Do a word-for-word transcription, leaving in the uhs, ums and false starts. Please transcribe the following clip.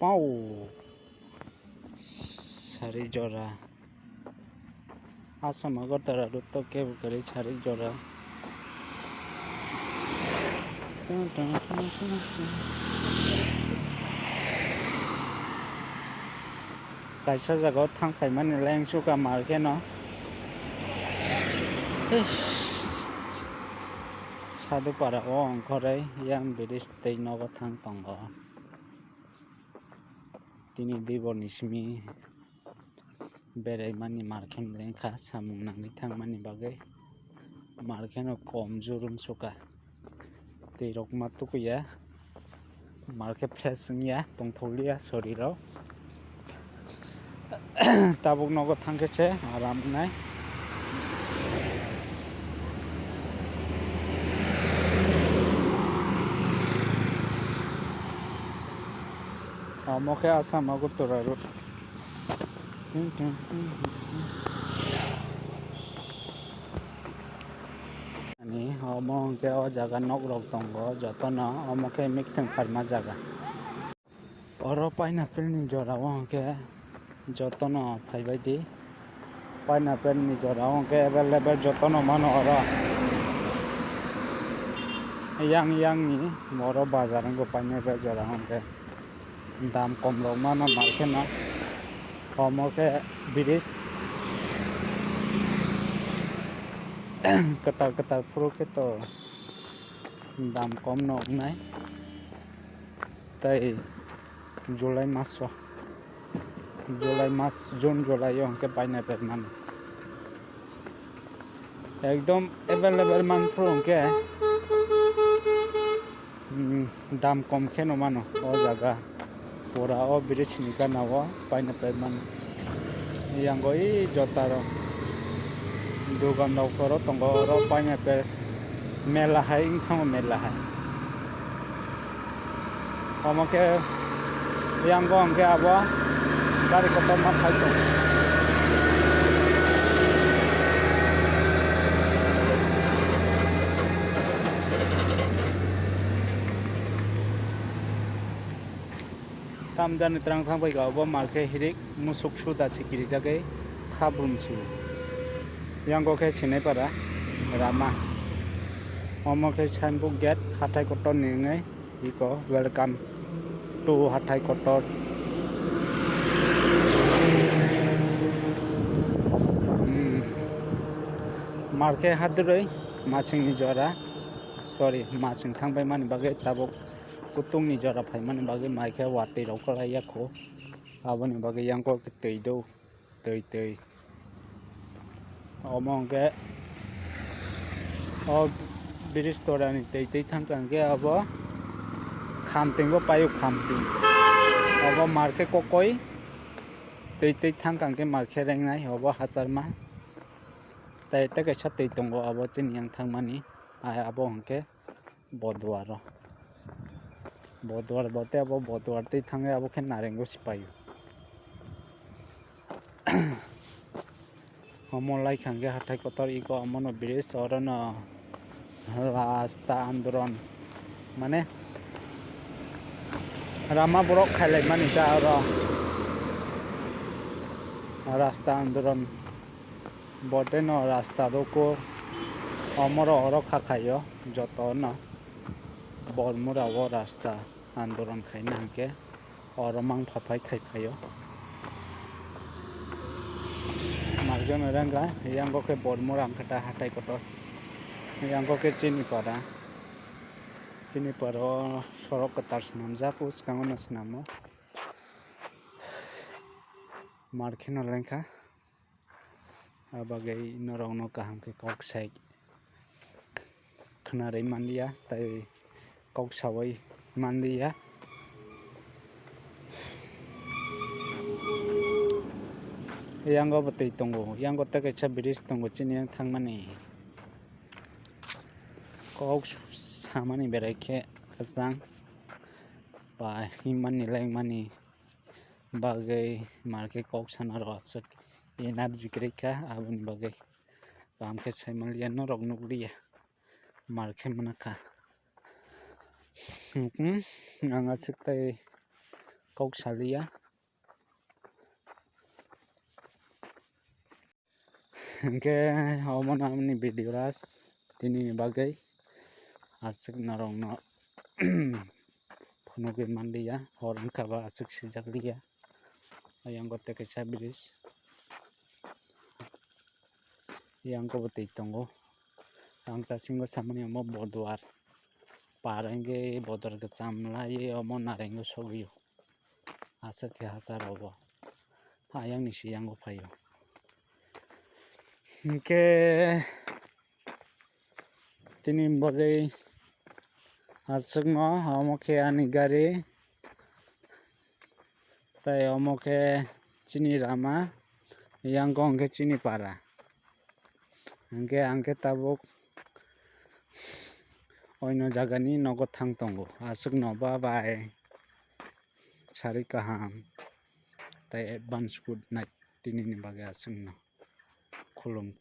Pau. Sari jora. Assam Agartala road to kebo kwrwi sari jora. Tung, tung, tung, tung, tung. Kaisa jagao thang phaimani lengsuka mal kheno. Eish. Sadupara o ongkhorwi yang bridge tei nogo thang tongo. Tini dui borni simi berai mani market lengkha samung nangwi thang mani bagwi. Market no kom jurum suka. Twi rok ma tukuya. Market fresh wngya, tongthokliya sorry rok. Tabuk nogo thangkhe se aram wngnai. Omo khe Assam Agartala road. Ani omo hwnkhe o jaga nok rok tongo jotono, omo khe mikthwng pharma jaga. Oro pineapple ni jora o hwnkhe jotono phaibai di. Pineapple ni jora o hwnkhe available jotono mano oro. Yang yang ni oro bazar wngkha pineapple jora o hwnkhe. Dam kom rok mano market no. Omo khe bridge kwtal kwtal phuru khe to dam kom no wngnai. Tei July maso, July mas, June, July o hwnkhe pineapple mano. Ekdom available manphuru hwnkhe, mm, dam kom kheno mano o jaga. Pura o bridge ni gana o pineapple mano. Yang o i jota rok, dugan rok oro tongo, oro pineapple mela hai wng thango, mela hai. Omo khe yang o hwnkhe abo gari kotorma phai tongo. Tamjani twrang thang bai kha obo mal khe hirik musuk suda sikiri jagwi kha brum su. Yang o khe Sinaipara Rama. Omo khe signboard gate hathai kotor ni wngwi. Iko welcome to Hathai Kotor. Hmm. Mar khe haduroi masingni jora, sorry, masing thangbai mani bagwi tabuk kutungni jora phaimani bagwi mai khe watwi rok kwlai ya kho. Aboni bagwi yang kok twi do. Twi, twi. Omo hwnkhe o bridge torani twi, twi thangkha hwnkhe abo khamting bo paio, khamting. Obo mar khe kokoi twi, twi thangkha hwnkhe mar khe rengnai obo hacharma. Tai tei kaisa twi tongo abo chini yang thangmani. Ai abo hwnkhe Boduar o. Boduar bo tei abo Boduar twi thangwi abo khe Narengo sipaio. Omo lai kha hwnkhe Hathai Kotor iko omono bridge orono rasta andoron mane rama borok khailai mani ta oro rasta andoron. Bo tei no rasta rwkho, omoro oro kha khaio, joto no Bormura o rasta andoron khaina hwnkhe oro mangpha phai khai phaio. Margeno rengga, yango khe Bormura hwnkhe ta hatai kotor, yango khe chini para, chini para o sorok kwtal swnamjak, o swkango no swnamo. Mar kheno lengkha. Abagwi norokno kaham khe kok sai khwnarwi manliya tei kok saui manliya. Yango bo twi tongo, yango tei kaisa bridge tongo chini yang thangmani. Kok samani berai khe kwchang ba himani lengmani bagwi markhe kok sana rw aswk energy kwrwi kha, aboni bagwi kaham khe sai manliya norok nukliya markhe mwnakha. Ang aswk tai kok saliya. Hingke omo no amni video ras tini ni bagwi aswk norok no phunugwi manliya, hor wngkha ba aswk sijak liya. Ayang o tei kaisa bridge, ayang o bo twi tongo. Ang ta singo samani omo bodwar par hingke bodwar kwcham lai omo narengwi sogwi o. Aswk khe hachar rogo ayang ni siyang o phaio. Hingke tini bagwi aswk no omo khe ani gari, tei omo khe chini rama, yang kong khe chini para. Hingke ang khe tabuk oino jagani nogo thang tongo, aswk no ba bai sari kaham tei advance good night tini ni bagwi aswk no khulum